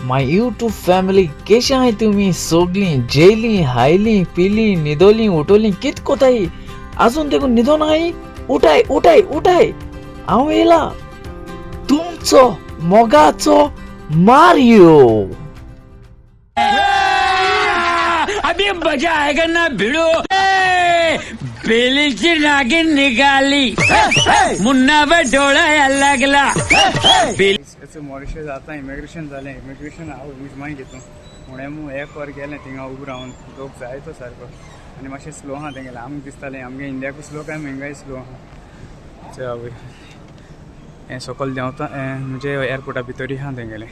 My YouTube family, केशे आहाय तुमी सोगलीं? जेयलीं, हायलीं, पिलीं, न्हिदोलीं, उठोलीं, कित कोताय? आजून देखून न्हिदोन आहाय? उठाय उठाय उठाय, हांव येयला तुमचो मोगाचो मारियो. अभी मजा आएगा ना भिड़ो. बेलीची नागिन निघाली, मुन्ना डोळा लागला. मॉरिशस आतां इमिग्रेशन जालें. इमिग्रेशन हांव उजमाय घेतू म्हणून मू एक वर गेलें थिंगा उबो रावन. लोक जाय तो सारको आनी मातशें स्लो आहा तेंगेलें. आमकां दिसतालें आमगे इंडियाकूय स्लो काय हिंगाय स्लो आहा. आवय, हें सकयल देंवता म्हणजे एअरपोर्टा भितरूय आहा तेंगेलें.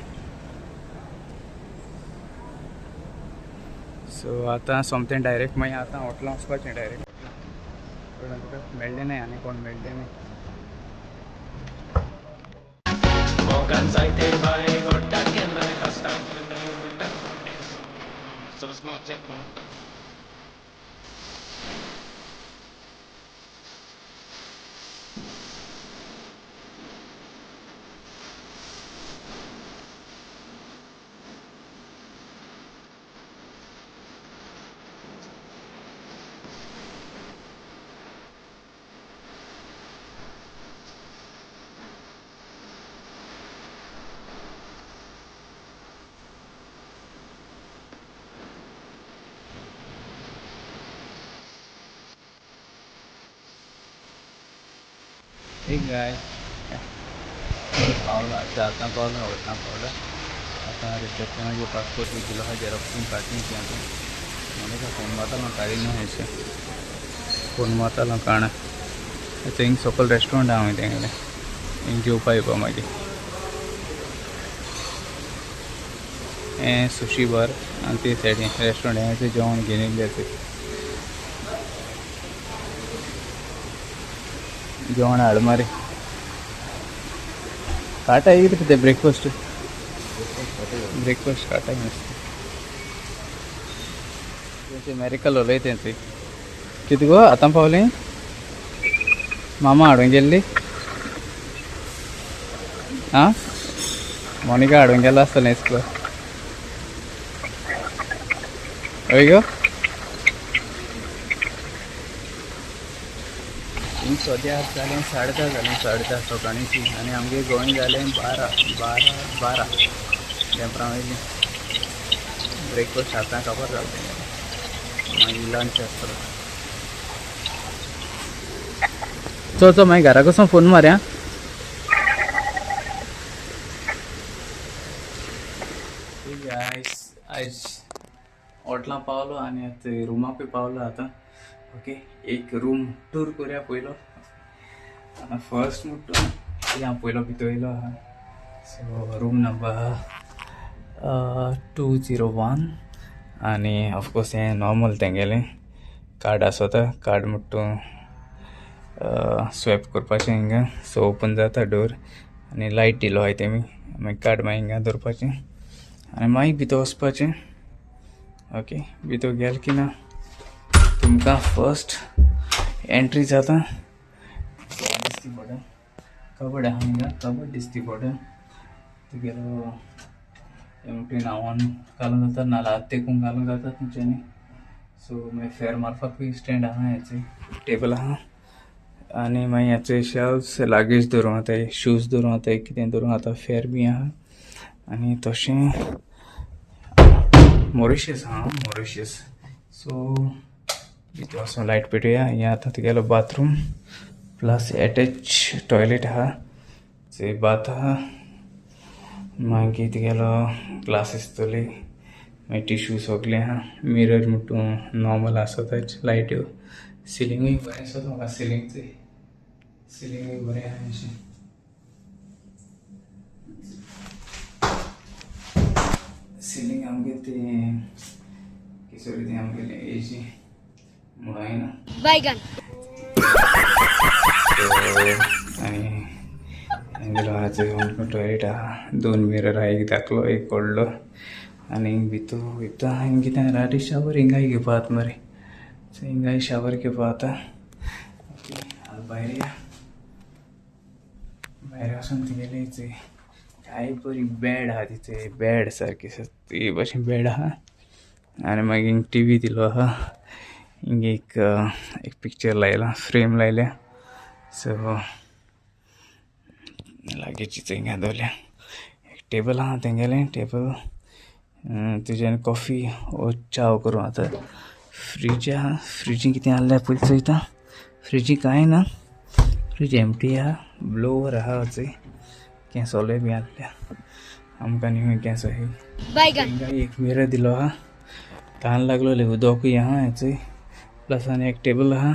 सो आतां सोमतें डायरेक्ट मागीर आतां हॉटलां वचपाचें डायरेक्ट. तुका मेळ्ळें न्हय आनी कोण मेळ्ळें न्हय. Hey guys, पावला आतां, पावला वतना पावला. आतां रिसेप्शनाचे पासपोर्ट बी दिलो आहा, झेरॉक्स काडली ती. आतां मोनिका फोन मारतालो, काडी न्हू हें फोन मारतालो काण. आतां हिंग सकयल रेस्टोरंट आहा तेंगेलें, हिंग जेवपा येवपा. मागीर हें सुशी बार आनी ते सायडीन रेस्टोरंट, हें जेवण घेवन येयल्लें, जेवण हाड मारे काटाय कितें तें ब्रेकफास्ट. ब्रेकफास्ट काटाय मस्त अमेरिकल उलयतें थंय. कितें गो, आतां पावलें? मामा हाडूंक गेल्ली? आं, मोनिका हाडूंक गेलो आसतलें इस्कोल. हय गो. हिंग सद्या जालें 10:30 जालें, 10:30 सकाळींची. आनी आमगे गोंय जालें 12, 12, 12 तेंपरां वयलीं. ब्रेकफास्ट आतां काबार जालें तेंगेलें, मागीर लंच आसतलो. चल चल, मागीर घरा वचून फोन मारया. आयज हॉटलां पावलो आनी आतां रुमाकूय पावलो आतां. ओके, एक रूम टूर करूया पयलो. आतां फर्स्ट म्हणटा हांव पयलो भितर येयलो आहा. So room number 201. आनी ऑफकोर्स हें नॉर्मल तेंगेलें कार्ड आसता. कार्ड म्हणटा स्वॅप करपाचें हिंगा. सो ओपन जाता डोर आनी लायट दिलो आहाय तेमी. मागीर कार्ड मागीर हिंगा दवरपाचें आनी मागीर भितर वचपाचें. ओके, भितर गेल की ना तुमकां फर्स्ट एंट्री जाता दिसती पडटा कबड आहा. हिंगा कबड दिसती पडटा. तुगेलो एमटी न्हांवोन घालूंक जाता, नाल्यार हात तेकूंक घालूंक जाता तुमच्यांनी. सो मागीर फेर मारपाकूय स्टँड आहा, हेचे टेबल आहा. आनी मागीर हाचे शेल्फ्स, लागेज दवरूंक जाताय, शूज दवरूंक जाताय, कितें दवरूंक जाता. फेर बी आहा. आनी तशें मॉरिशियस आहा, मॉरिशियस. सो भितर वचून लायट पेटोवया. हें आतां तुगेलो बाथरूम प्लस एटॅच टॉयलेट आहा, थंय बाथ आहा. मागीर तुगेलो ग्लास आसतली, मागीर टिश्यू सगलें आहा. मिरर म्हणटू नॉर्मल आसताच. लायट्यो, सिलिंगूय बरें आसा म्हाका. सिलींग सिलिंगूय बरें आहा अशें. सिलींग आमगे तें किसोरी तें आमगेलें एजी म्हणून ना. बैगन. आनी आमगेलो हाचो टॉयलेट आहा. दोन मिरर आहा, एक धाकलो एक व्हडलो. आनी भितर वयता, हिंग कितें राती शावर हिंगाय घेवपा मरे. सो हिंगाय शावर घेवपा आतां. ओके, आतां भायर या. भायर वचून तुगेलें हाय बरी बेड आहा तिथे, बेड सारकी ती भशेन बेड आहा. आनी मागीर टीवी दिलो आहा. हिंगा एक एक पिक्चर लायला, फ्रेम लायल्या. सो लागेची हिंगा दवरल्या. एक टेबल आहा तेंगेलें टेबल, तुज्यान कॉफी ओ चाव करूं. आतां फ्रीज आहा, फ्रिजी कितें आहलें पयलीं चोयता. फ्रिजी कांय ना, फ्रीज एमटी आहा. ब्लोवर आहा, चोय केंसोले बी आहल्या आमकां न्हू केंस आही. हिंगा एक मिरर दिलो आहा. तान लागलोले उदकूय आहा चोय. प्लस आनी एक टेबल आहा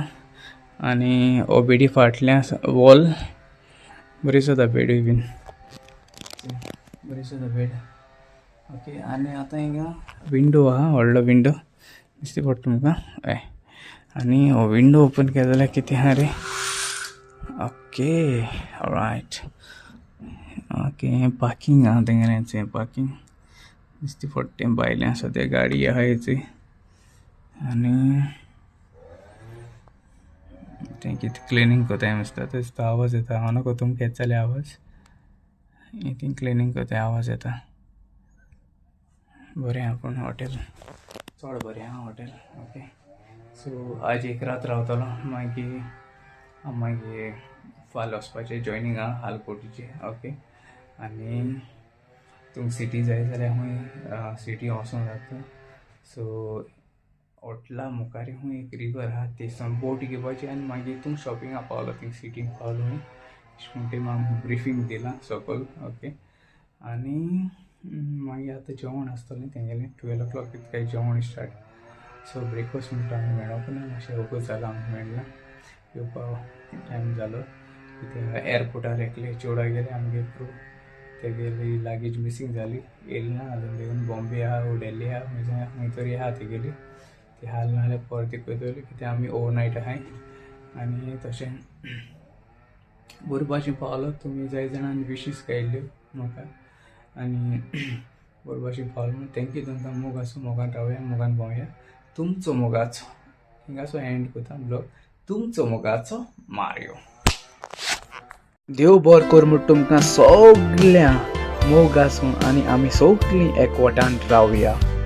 आनी हो बेडी फाटल्यान वॉल बरी दिसता, बेडूय बीन बरी दिसता बेड. ओके, आनी आतां हिंगा विंडो आहा, व्हडलो विंडो दिसती पडटा तुमकां. हय, आनी हो विंडो ओपन केलो जाल्यार कितें आहा रे? ओके, रायट, ओके, हें पार्कींग आहा तेंगेलें, पार्कींग दिसती पडटा. भायलें आसा ते गाडी आहा चोय. आनी तें कितें क्लिनींग कोताय दिसता, तेजो आवाज येता. हांव नको तुमकां येता जाल्यार आवाज, ती क्लिनींग कोताय आवाज येता. बरें आहा पूण हॉटेल चड बरें आहा हॉटेल. ओके, सो आज एक रात रावतलो, मागीर मागीर फाल्यां वचपाचें जॉयनींग आहा आलकोटीचें. ओके, आनी तुमकां सिटी जाय जाल्यार खूंय सिटी वचोंक जाता. सो हॉटला मुखार खूंय एक रिवर आहा, थंयसान बोट घेवपाची आनी मागीर तूं शॉपिंगा पावलो, थिंग सिटीन पावलो. अशें म्हण तेमी आमकां ब्रिफींग दिलां सकयल. ओके, आनी मागीर आतां जेवण आसतलें तेंगेलें 12 ओ क्लॉक काय जेवण स्टार्ट. सो ब्रेकफास्ट म्हणटा आमी मेळोंक ना, मातशें वगत जालो आमकां मेळना, येवपा टायम जालो. कित्याक एअरपोर्टार एकले चेवडा गेले आमगे क्रू, तेगेली लागेज मिसींग जाली, येयली ना आजून देखून. बॉम्बे आहा वो दिल्ली आहा, खंय खंय तरी आहा तेगेली. ती हाल नाजाल्यार परती पळयतली, कित्याक आमी ओवरनायट आहाय. आनी तशें बरे भाशेन पावलो. तुमी जाय जाणांनी विशीस काडल्यो म्हाका आनी बरे भाशेन पावलो म्हूण thank you तुमकां. मोग आसूं, मोगान रावया, मोगान भोंवया. तुमचो मोगाचो हिंगासो एंड करता ब्लॉग. तुमचो मोगाचो मारियो. देव बर कर म्हूण तुमकां सगळ्यां, मोग आसूं आनी आमी सगळीं एकवटान रावया.